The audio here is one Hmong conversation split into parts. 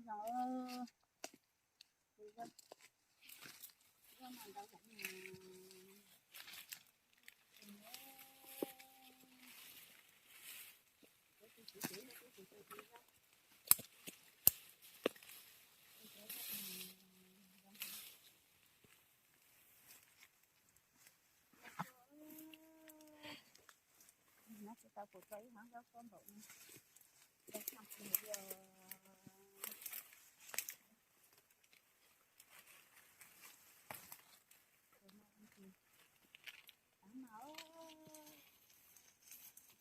Zoo, tus zaub, zaub no ntau heev. Nyob tsis tau kuv tso ib hov zaub suab npaum no. Tau tag tus li os. Tus no, tus no,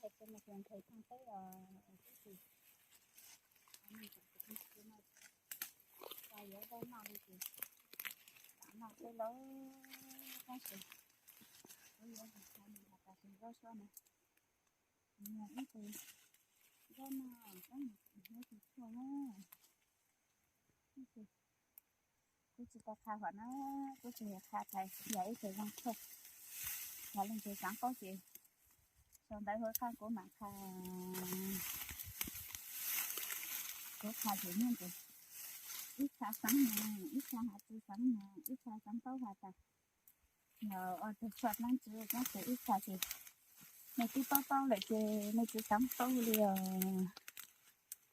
hais tias mus tus nqhis thaj teb os, tus twg, tus no, tau yuav zaub noj li ces, tam no tej laus tab sis kuv yuav hais nws has tas tus zaub suab no, nws yog ib tus zaub noj, zaub noj tus tshuaj na. Kuv tsis tau qha hov na, kuv tsis yog qha thaiv, yog ib tug zoo tshuaj, yog leej twg xav paub ces sau ntawv hauv qab kuv mam qha. Kuv qha ces nyob ntawd, ib txha xeev no, ib txha has tsis xeev no, ib txha xeev paub has tas yog ua tus tshuaj dlaab tsi, dlaab tsi ib txha ces nej twb paub paub lawm ces nej tsis xav paub li os.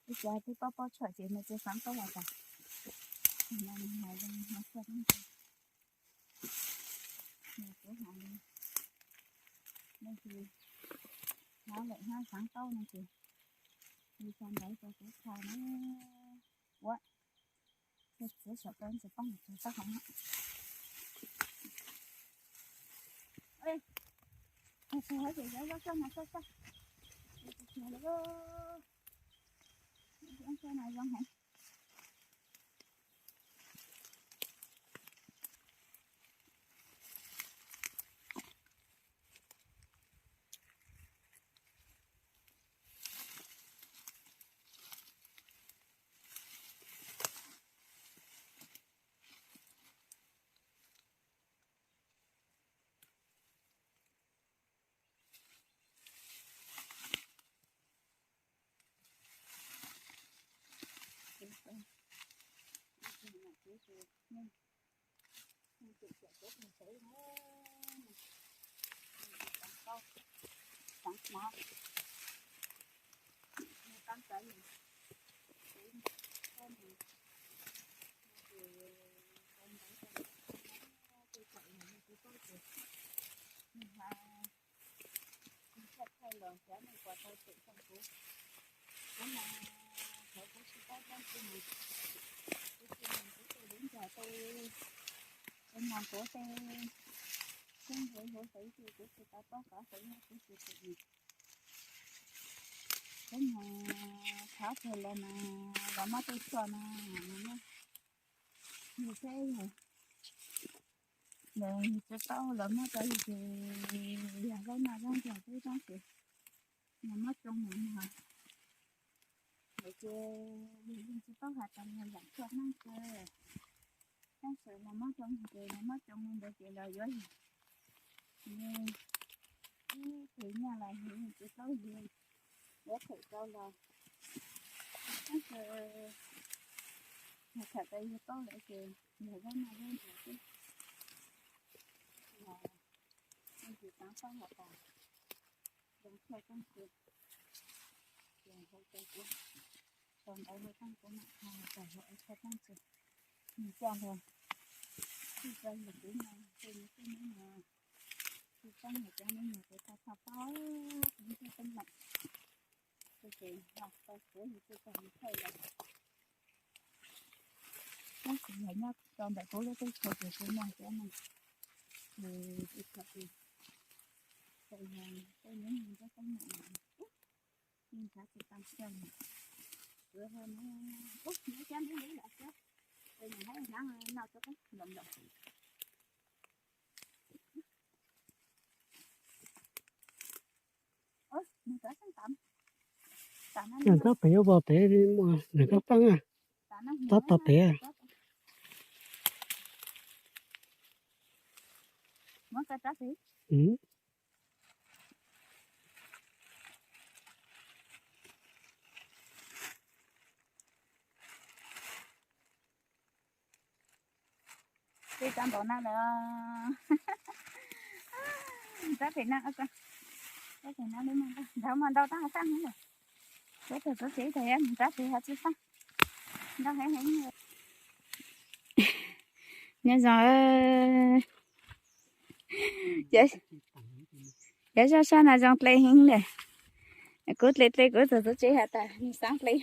Ib txha twb paub paub tshuaj ces nej tsis xav paub has tas no, no, no tshuaj dlaab tsi. Kuv hais li, leej twg hnov lawm hnov xav paub no ces, li sau ntawv rau kuv qha na. Ua, txiav saum tau ntsis poob tag hov. Tsis hais tias yuav zaub txoj no txoj txoj, tsis hais li, zaub txoj no zoo heev. Kuv mas thaum kuv tsis paub dlaab tsi mas kuv tsis mloog kuv tej lub ntsag tej, kuv mloog kuv tej koob huv huv xwb ces kuv tsis tau paub qhov xwb no kuv tsis tau mloog. Kuv mas thov txog los mas los muab tej tshuaj no, yus saib los yus tsis paub los muab rau yus ces yog zaub noj zaub nrog peb zaub ces yog muab tsoo mus no. Lawv ces yus yeej tsis paub has tas yog yam tshuaj neej tsa, tab sis los muab tsoo ces los muab tsoo mus ntawd ces los yuav yog ib tug nyaj los yus yeej tsis paub yus yuav them rau los, tab sis yog thaum tas yus paub lawm ces yog zaub noj zaub nrog xwb. Los yus xav paub has tas zoo tshuaj txeeb tsi, ces hauv ces kuv sau ntawv hauv qab kuv mam qha tas yog tshuaj txeeb tsi. Nws coj los txij rau yus kuv no, tej me tub me nyuam, tsis txeeb yus cov me nyuam ces tau txhob paub, kuv twb teeb meem, ces yog tau kuv yus tsis tau yus thaij los. Tab sis yog nyob rau ntawm kuv lub teb chaws ces kuv mloog cov no, ces tsis tau, ces txawm yog tej me nyuam txeeb txeeb meem los yeej xav tsis tau xyaw. Kuv ho ub nyob cab neb lub yam xwb, ces nws hab hnab no rau qab lom lom. Nws rab pem ua pem, nws rab pem, rab tau pem. Peb cov npaum no lawm. Rab pem no, rab pem no li, nrad mas ntau tab haj sab heev lawm. Kuv tug txuv tsev tag yog rab pem haj tsi sab, ntau heev heev. Nyob zoo, cov zoj sab no zoo dle heev lawm. Kuv dle dle kuv tug txuv tsev has tas nwg xaav dle.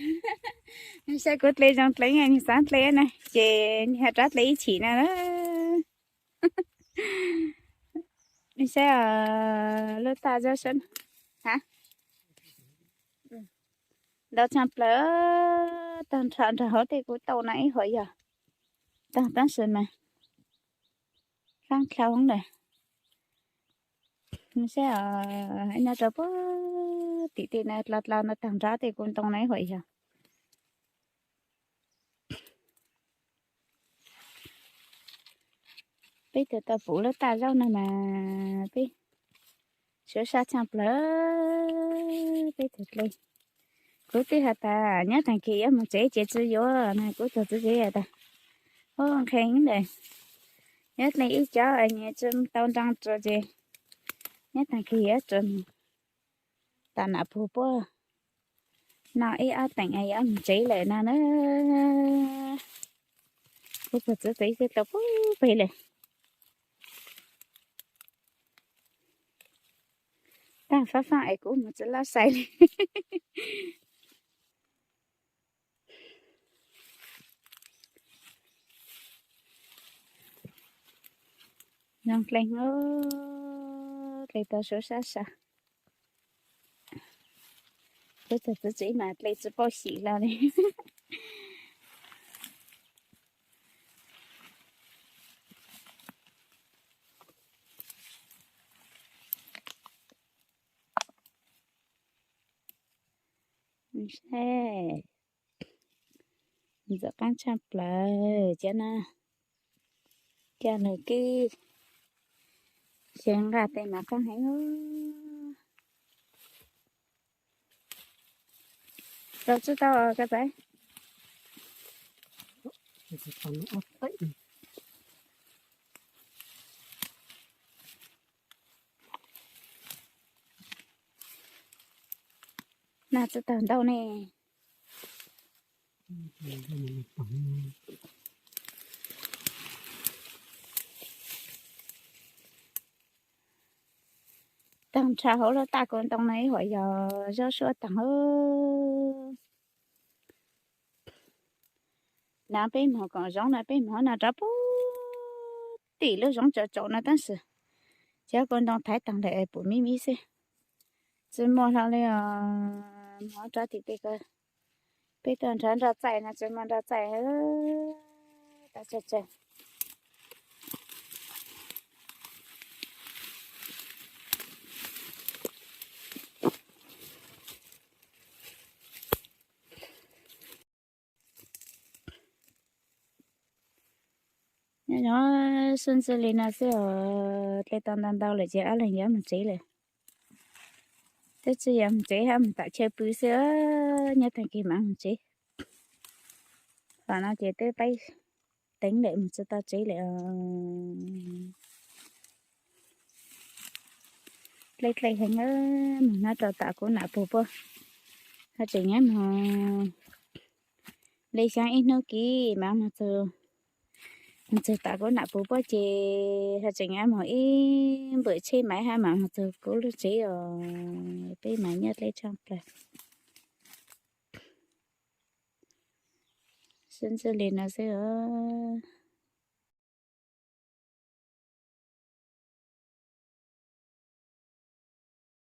Nwg saib kuv dle zoo dle, nwg xaav dle na ces nwg has rov dle ib chim na. Saib lub taj zoj sab, ntau tshaj plaws. Tag nrho nrog hauv tej kuv tau no ib huam yog tag tab sis mas faab dlhau lawm. Saib os, nyob rau puag tim tej no dlau dlau no tag nrho tej kuv ntoo no ib huam yog. Peb tug tau pum lub taj zaub no mas peb suav sab tshaj plaws. Peb tug dle, kuv twb has tas nyob taag kis yuav moog tsev ces tsi yuav na, kuv tug txuv tsev has tas, ub, nqhis ntawm, yuav dle ib cov nyias tsi tau nroo rua ces nyob taag kis yuav rua tas nam puag puab noj ib ob teem yuav moog tsev lawm no na. Kuv tug txuv tsev twb tau puag pem lawm. Taag faab faab es kuv moog tsi lab sai li. Nyob dle, dle tau suav sab sab. Kuv tug txuv tsev mas dle tsi pauj xyim los li. Saib, ntxim qaab tshaj plaws cov no. Coj lug kib, xyov nqaj tej mas qaab heev. Rau tsi tau koj txaiv. Noj tsi taug ntau ne. Taag nrho hauv lub taj kuv ntoo no ib huam yog zaub suab taag. Na peb moog koom zoov na peb moog no rov puag tim lub zoov tsaus tsaus no tab sis cov kuv ntoo thaiv taag lawm pum mib mib xwb. Tsi muaj hlo li os, moog rov tim tej ko. Peb tuaj nrhav nroj txaij no tsi muaj nroj txaij. Nyob zoo sib ntxwv li no xwb os, dle tau ntau ntau lawm ces ob leeg yuav moog tsev lawm. Twb tsi yog moog tsev hab moog tam chaw pw xwb, nyob taag kis mas moog tsev. Tom no ces twb peb teev lawm moog tsi tau tsev lawm. Dle dle heev, moog nyob rau tom kuv nam puag puab, ho tseem nyob moog li xyoo ib hnub kis mas moog txug, moog txug tom kuv nam puag puab ces ho tseem nyob moog ib npawm tsheb maiv hab mas moog txug kuv lub tsev os. Peb mas nyob dle tshaj plaws. Sib ntxwv li no xwb os.